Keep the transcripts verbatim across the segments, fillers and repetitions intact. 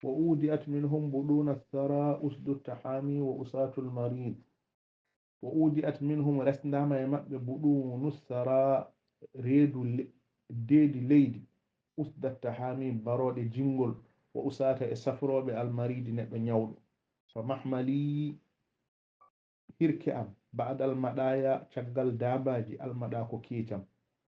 وأودئت منهم بطون الثرى أسد التحامي وأساة المريض. وأودئت منهم, resndaama e maɓɓe, بطون الثرى, reedu le-, deedi leydi, أسد التحامي, barooɗe jinngol, وأساة, e safrooɓe, المريض, neɗɗo ñawɗo. فمحملي, hirke am, بعد المدايا, caggal daabaaji, المدى, ko keecam.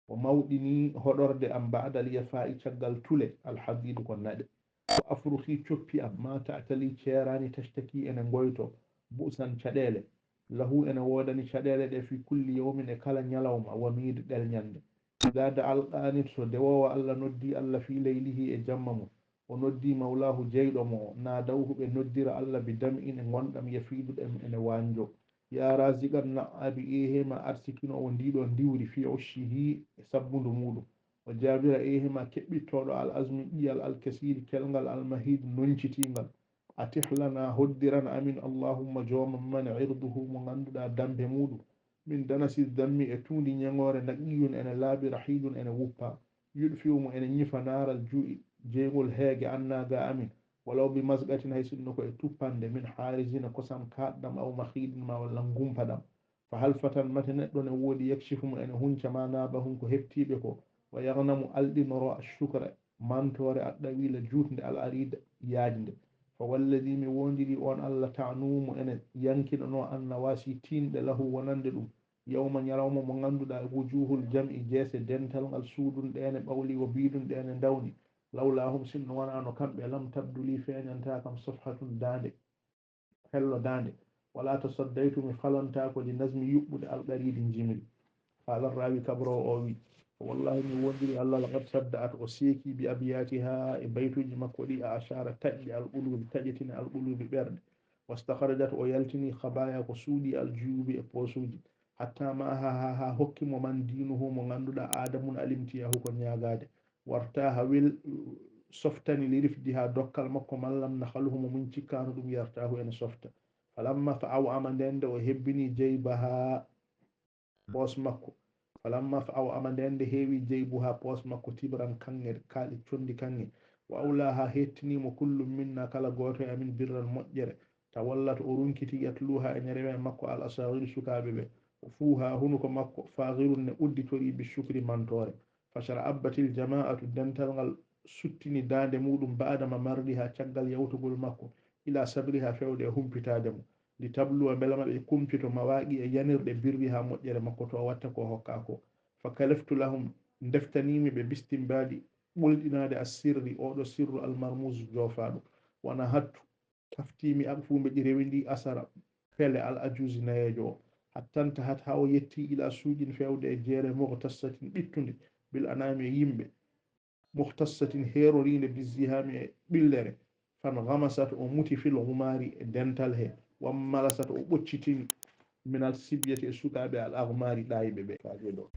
وموطني, hoɗorde am, بعد اليفاء, caggal tule, الحضيض, ko naɗe. وأفرخي, coppi am, ما تعتلي, ceeraani, تشتكي, ene ngoyto, بؤسا, caɗeele. له, ene woodani caɗeele ɗe, في كل يوم, e kala ñalawma, وميض, ɗelñannde. إذا دعا القانت, so dewoowo Allah noddii Allah, في ليله, e jamma mum, o noddii مولاه, jeyɗo mo o, نادوه, ɓe noddira Allah, بدمع, e ngonɗam, يفيض, ɗam ene waanjoo. يا رازق النعاب, eehe ma arsikinoowo ndii ɗoo ndiwri, في عشه, e sabbundu muuɗum. وجابر, eehe ma keɓɓittooɗo, العظم, ƴi'al, الكسير, kelngal, المهيض, noncitiingal. أتح لنا, hoddiran amin, اللهم, joomam men, عرضه, mo ngannduɗaa dampe muuɗum, من دنس الذم, e tuundi ñeŋoore, نقي, ene laaɓi, رحيض, ene wuppaa, يطفئ, mo ene ñifa, نار الجوع, jeyngol heege, عنا, ga amin, ولو بمزقة, hay sinno ko e tuppande, من حارز, kosam kaaɗɗam, أو مخيط, maa walla ngumpaɗam. فهل فتى, mate neɗɗo ne woodi, يكشف, mo ene hunca, ما نابهم, ko heɓtii ɓe ko, ويغنم, alɗinoro, الشكر, mantoore, الطويل, juutnde, العريض, yaajnde. فوالذي, mi woondirii oon Allah, تعنو, mo ene yankinanoo, النواسي, tiinɗe, له, wonande ɗum, يوما, ñalawma mo ngannduɗaa, وجوه الجمع, jeese dental ngal, suudun ɗeene ɓawlii, وبيض, ɗeene ndawni, لولاهم, sinno wonaano kamɓe, لم تبد لي, feeñantaa kam, صفحة, daande, hello daande, ولا تصديت, mi falantaako, لنظم, yuɓɓude, الغريد, njimri. قال الراوي, kabroowo o wi'i, فوالله, mi woondirii Allah, لقد صدأت, o seekii, بأبياتها, e baytuuji makko ɗi, أعشار, taƴɗi, القلوب, taƴetini, القلوب, ɓerɗe. واستخرجت, o yaltinii, خبايا, ko suuɗii, الجيوب, e poosuuji. حتى ماها, haa, haa hokki mo, من دينه, mo ngannduɗaa, aada mum, الامتياه, ko ñaagaade. وارتاح, wel-, softani, لرفدها, dokkal makko, من لم نخله, mo min cikkaano ɗum, يرتاح, ene softa. فلما فأوعم, ndeen nde o hebbini, جيبها, poos makko. فلما فأوعم, ndeen nde heewi, جيبها, poos makko, تبرا, kaŋŋe, kaalis, conndi kaŋŋe. وأولاها, heettinii mo, كل منا, kala gooto e amin, برا, moƴƴere. تولت, o runkiti, يتلوها, ene rewa e makko, الأصاغر, sukaaɓe ɓe. وفوها, hunuko makko, فاغر, ne udditorii, بالشكر, mantoore. فاشرأبت الجماعة, dental ngal suttini daande muuɗum, بعد ممرها, caggal yawtugol makko, إلى صبرها, feewde e humpitaade mo, لتبلو, mbela ma ɓe kumpito, مواقع, yanirɗe, برها, moƴƴere makko, to o watta ko o hokkaa ko. فكلفت لهم, ndeftanii mi ɓe, باستنباذ, ɓolɗinaade, السر, ooɗo sirru, المرموز, joofaaɗo. ونهضت, taftii mi, أقفو, mbeɗi rewindii, أثر, pele, العجوز, nayeejo o. حتى انتهت, haa o yettii, إلى سوق, feewde e jeere, مغتصة, ɓittunde, بالأنام, e yimɓe, مختصة, heeroriinde, بالزحام, e ɓillere. فانغمست, o muti, في الغمار, e dental he. وانملست, o ɓoccitini, من الصبية, e sukaaɓe, الأغمار, ɗaayɓe ɓe. Kaaje ɗo.